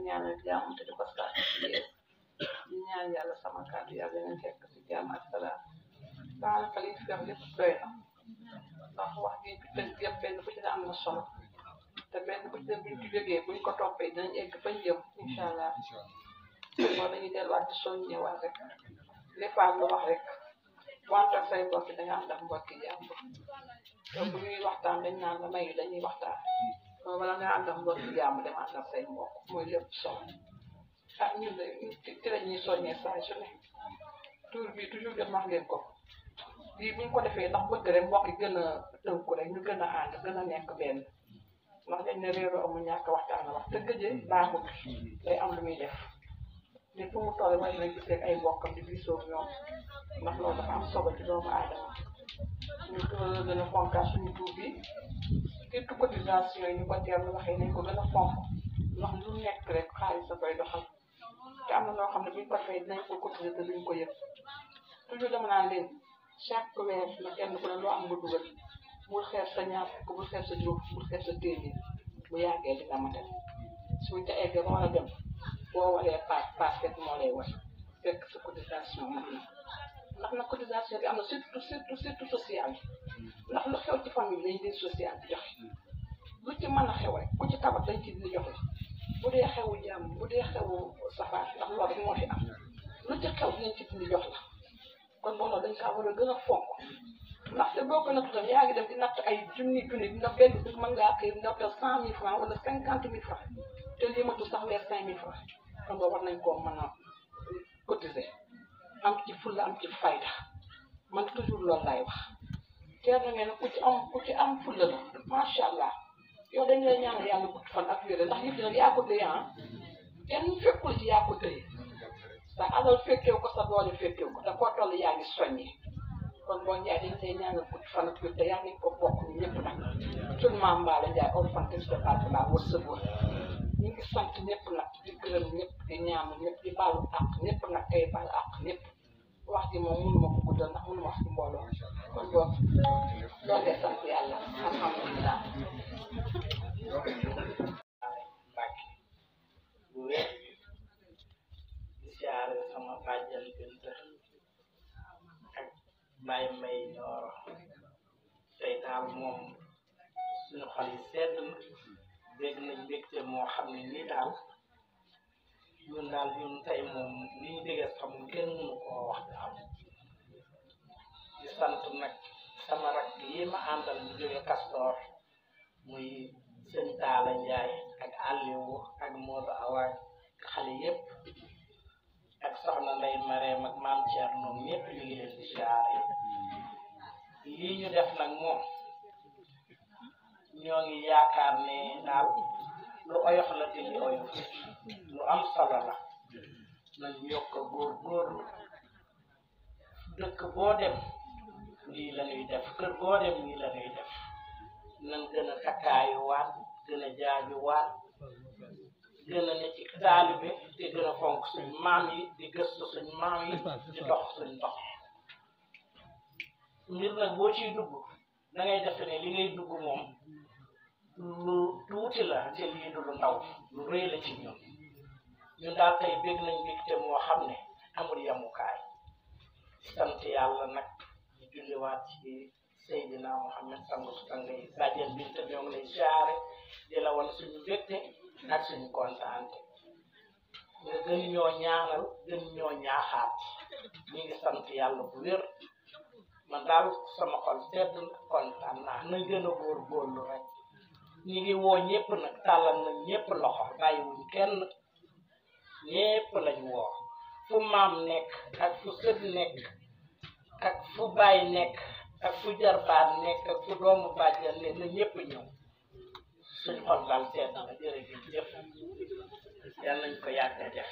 ñaanal jàmm te di ko saa di ñaan yàlla sama kàddu yàlla nañ fekk si jàmm ak salaam daanaka li fi wax lépp doy na ndax wax ji fi tënk yëpp benn bu ci ne am na solo te benn bu ci ne buñ ci jógee buñ ko toppee dinañ egg fañ jëm incha allah moo dañuy delluwaat di soññewaat rek lépp lu wax rek wante say mbokk da nga ànd ak mbokki jàmbur te bu ñuy waxtaan dañ naan la mayu dañuy waxtaan mooy wala nga ànd ak mbokki jàmbur dem ànd ak say mbokk mooy lépp solo ah ñun de ci la ñuy soññee saa su ne tour bi toujours jot wax leen ko lii bu ñu ko defee ndax bëgg rek mbokk yi gën a tënku rek ñu gën a ànd gën a nekk benn ndax dañ ne réeroo amul ñàkk waxtaan wax te gëjee baaxul day am lu muy def nit fu mu toll war na gisee ay mbokkam di gisoo ñoom ndax loolu dafa am solo ci doomu aadama ñu ko gën a fonkaat suñu tuub bi surtout cotisation yi ñu ko teelu waxee nañ ko gën a fonk ndax lu nekk rek xaalis dafay doxal te am na ñoo xam ne buñ ko fay dinañ ko cotiser te duñ ko yëg toujours dama naan leen chaque weer na kenn ku ne loo am nga dugal bul xeeb sa ñaar fukk bul xeeb sa juróom bul xeeb sa téeméer bu yàggee di nga matal suñ ca eggee ba war a dem boo waree paas fekk moo lay war fekk sa cotisation mat na ndax nag cotisation bi am na surtout social ndax lu xew ci famille dañ leen social bi joxe lu ci mën a xew rek ku ci tabat dañ ci di joxe bu dee xewu jàmm bu dee xewu safar ndax loolu rek moo fi am lu ci xew dinañ ci dindi jox la kon booloo dañ kaa war a gën a fonk ndaxte boo ko natt tam yaa ngi dem di natt ay junni ndax benn bi mën ngaa xëy nattal 100 000 francs wala 50 000 francs te lii matu sax weer 5 000 francs kon boo war nañ koo mën a cotiser am ci fulla am ci fayda man toujours loolu laay wax teer na ngeen ku ci am fulla la macha allah yow dañ lay ñaanal yàlla gudd fan ak wér ndax yëpp nag yaa ko téye kenn fekkul ci yaa ko téye sa alal fekkew ko sa doole fekkew ko te koo toll yaa ngi soññee kon boo Ndiaye dañ lay ñaanal gudd fan ak wér te yaa ngi ko bokk ñu ñëpp nag suñ maam Mbaale Ndiaye orphan spécial la wërsëg wa ñu ngi sant ñëpp nag di gërëm ñëpp di ñaan ñëpp di baalu àq ñëpp nag tey baal àq ñëpp wax ji moom mënuma ko guddal ndax mënuma wax ci mbooloo kon boog loolu de sant yàlla alhamdulilah Mbàkke bu wér di siyaare sama bàjjan Binta ak Baye May Ñooro tey daal moom suñu xol yi sedd na dégg nañ mbégte moo xam ne nii daal ñun tey moom li ñu déggee xamul kenn mënu koo wax daal di sant nag sama rakk yi ma àndal ñu jóge Castor muy sëñ Taala Njaay ak Aliou ak Modou Awaaj xale yépp ak soxna Ndey Mareem ak maam Thierno ñëpp ñu ngi leen di siyaare lii ñu def nag moom ñoo ngi yaakaar ne daal lu oyof la te li oyof lu am solo la nañ yokk góorgóorlu dëkk boo dem lii la ñuy def kër boo dem lii la ñuy def nañ gën a takkaayuwaat gën a jaajuwaat gën a ne ci taalibe te gën a fonk suñ maam yi di gëstu suñ maam yi di dox suñ dox mbir nag boo ciy dugg da ngay def ne li ngay dugg moom lu tuuti la te lii du lu ndaw lu rëy la ci ñun daal tey bég nañ mbégte moo xam ne amul yamukaay sant yàlla nag ñu julliwaat ci Seydina Muhammad sangu sang yi bàjjen Binta ñoo ngi lay siyaare di la wan suñu mbégte ak suñu kontaante nga gën ñoo ñaanal gën ñoo ñaaxaat ñu ngi sant yàlla bu wér man daal sama xol sedd na kontaan naa na gën a góorgóorlu rek ñu ngi woo ñëpp nag tàllal nañ ñëpp loxo bàyyiwuñ kenn ñëpp lañ woo fu maam nekk ak fu sët nekk ak fu baay nekk ak fu jarbaat nekk ak fu doomu bàjjan ne na ñëpp ñëw suñ xol daal sedd na jërëjëf yal nañ ko yàgg a def